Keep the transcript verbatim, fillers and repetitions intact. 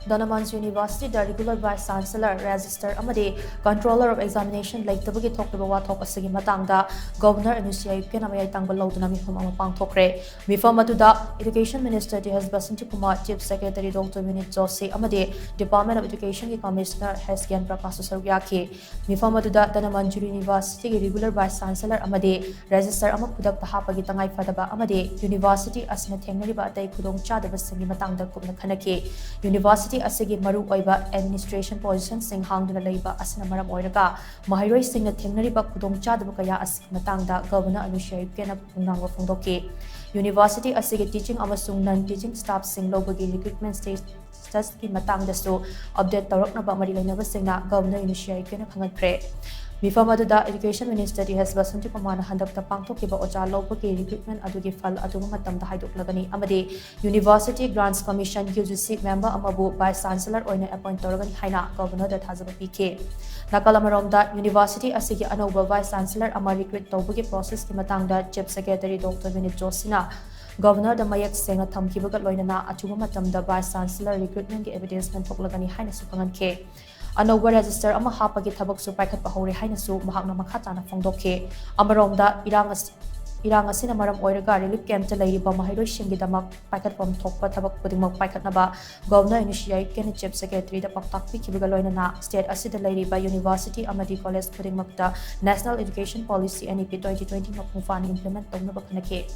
Dhanamanjuri University ꯗ regular vice chancellor, registrar ꯑꯃꯗꯤ controller of examination ꯂꯩꯇꯕꯒꯤ ꯊꯣꯛꯂꯤꯕ ꯋꯥꯊꯣꯛ ꯑꯁꯤꯒꯤ ꯃꯇꯥꯡꯗ Governor ꯑꯅꯨꯁꯨꯏꯌꯥ ꯎꯏꯀꯦꯅ ꯃꯌꯥꯏ ꯇꯥꯡꯕ ꯂꯧꯗꯨꯅ ꯃꯤꯐꯝ ꯑꯃ ꯄꯥꯡꯊꯣꯛꯈ꯭ꯔꯦ꯫ ꯃꯤꯐꯝ ꯑꯗꯨꯗ Education Minister T S Basanta Kumar, Chief Secretary doctor Vineet Joshi ꯑꯃꯗꯤ Department of Education ꯒꯤ Commissioner ꯍꯩꯆ ꯒ꯭ꯌꯥꯟ ꯄ꯭ꯔꯀꯥꯁꯁꯨ ꯁꯔꯨꯛ ꯌꯥꯈꯤ꯫ ꯃꯤꯐꯝ ꯑꯗꯨꯗ ꯙꯅꯃꯟꯖꯨꯔꯤ University ꯒꯤ regular vice chancellor ꯑꯃꯗꯤ registrar ꯑꯃ ꯈꯨꯗꯛꯇ ꯍꯥꯞꯄꯒꯤ ꯇꯉꯥꯏ ꯐꯗꯕ ꯑꯃꯗꯤ university ꯑꯁꯤꯅ ꯊꯦꯡꯅꯔꯤꯕ ꯑꯇꯩ ꯈꯨꯗꯣꯡꯆꯥꯗꯕꯁꯤꯡꯒꯤ ꯃꯇꯥꯡꯗ ꯀꯨꯞꯅ ꯈꯟꯅꯈꯤ꯫ University ꯑꯁꯤꯒꯤ ꯃꯔꯨꯑꯣꯏꯕ administration position ꯁꯤꯡ ꯍꯥꯡꯗꯨꯅ ꯂꯩꯕ ꯑꯁꯤꯅ ꯃꯔꯝ ꯑꯣꯏꯔꯒ ꯃꯍꯩꯔꯣꯏꯁꯤꯡꯅ ꯊꯦꯡꯅꯔꯤꯕ ꯈꯨꯗꯣꯡꯆꯥꯗꯕ ꯀꯌꯥ ꯑꯁꯤꯒꯤ ꯃꯇꯥꯡꯗ Governor ꯑꯅꯨꯁꯨꯏꯌꯥ ꯎꯏꯀꯦꯅ ꯈꯣꯡꯅꯥꯡꯕ ꯐꯣꯡꯗꯣꯛꯈꯤ꯫ University ꯑꯁꯤꯒꯤ teaching ꯑꯃꯁꯨꯡ non teaching staff ꯁꯤꯡ ꯂꯧꯕꯒꯤ recruitment status ꯀꯤ ꯃꯇꯥꯡꯗꯁꯨ update ꯇꯧꯔꯛꯅꯕ ꯃꯔꯤ ꯂꯩꯅꯕꯁꯤꯡꯅ Governor ꯑꯅꯨꯁꯨꯏꯌꯥ ꯎꯏꯀꯦꯅ ꯈꯪꯍꯟꯈ꯭ꯔꯦ꯫ ꯃꯤꯐꯝ ꯑꯗꯨꯗ Education Minister T S Basanta ꯀꯨꯃꯥꯔꯅ ꯍꯟꯗꯛꯇ ꯄꯥꯡꯊꯣꯛꯈꯤꯕ ꯑꯣꯖꯥ ꯂꯧꯕꯒꯤ recruitment ꯑꯗꯨꯒꯤ ꯐꯜ ꯑꯊꯨꯕ ꯃꯇꯝꯗ ꯍꯥꯏꯗꯣꯛꯂꯒꯅꯤ ꯑꯃꯗꯤ University Grants Commission, U G C, member ꯑꯃꯕꯨ vice chancellor ꯑꯣꯏꯅ appoint ꯇꯧꯔꯒꯅꯤ ꯍꯥꯏꯅ Governor ꯗ ꯊꯥꯖꯕ ꯄꯤꯈꯤ꯫ ꯅꯥꯀꯜ ꯑꯃꯔꯣꯝꯗ, University ꯑꯁꯤꯒꯤ ꯑꯅꯧꯕ vice chancellor ꯑꯃ recruit ꯇꯧꯕꯒꯤ process ꯀꯤ ꯃꯇꯥꯡꯗ Chief Secretary ꯗꯣꯛꯇꯔ ꯕꯤꯅꯤꯠ ꯖꯣꯁꯤꯅ Governor ꯗ ꯃꯌꯦꯛ ꯁꯦꯡꯅ ꯊꯝꯈꯤꯕꯒ ꯂꯣꯏꯅꯅ ꯑꯊꯨꯕ ꯃꯇꯝꯗ vice chancellor recruitment ꯒꯤ advertisement ꯊꯣꯛꯂꯒꯅꯤ ꯍꯥꯏꯅꯁꯨ ꯈꯪꯍꯟꯈꯤ꯫ ꯑꯅꯧꯕ registrar ꯑꯃ ꯍꯥꯞꯄꯒꯤ ꯊꯕꯛꯁꯨ ꯄꯥꯏꯈꯠꯄ ꯍꯧꯔꯦ ꯍꯥꯏꯅꯁꯨ ꯃꯍꯥꯛꯅ ꯃꯈꯥ ꯇꯥꯅ ꯐꯣꯡꯗꯣꯛꯈꯤ꯫ ꯑꯃꯔꯣꯝꯗ, ꯏꯔꯥꯡ ꯑꯁꯤ, ꯏꯔꯥꯡ ꯑꯁꯤꯅ ꯃꯔꯝ ꯑꯣꯏꯔꯒ relief camp ꯇ ꯂꯩꯔꯤꯕ ꯃꯍꯩꯔꯣꯏꯁꯤꯡꯒꯤꯗꯃꯛ ꯄꯥꯏꯈꯠꯐꯝ ꯊꯣꯛꯄ ꯊꯕꯛ ꯈꯨꯗꯤꯡꯃꯛ ꯄꯥꯏꯈꯠꯅꯕ Governor ꯑꯅꯨꯁꯨꯏꯌꯥ ꯎꯏꯀꯦꯅ Chief Secretary ꯗ ꯄꯥꯎꯇꯥꯛ ꯄꯤꯈꯤꯕꯒ ꯂꯣꯏꯅꯅ state ꯑꯁꯤꯗ ꯂꯩꯔꯤꯕ university ꯑꯃꯗꯤ college ꯈꯨꯗꯤꯡꯃꯛꯇ National Education Policy, N E P, twenty twenty ꯃꯄꯨꯡ ꯐꯥꯅ implement ꯇꯧꯅꯕ ꯈꯟꯅꯈꯤ꯫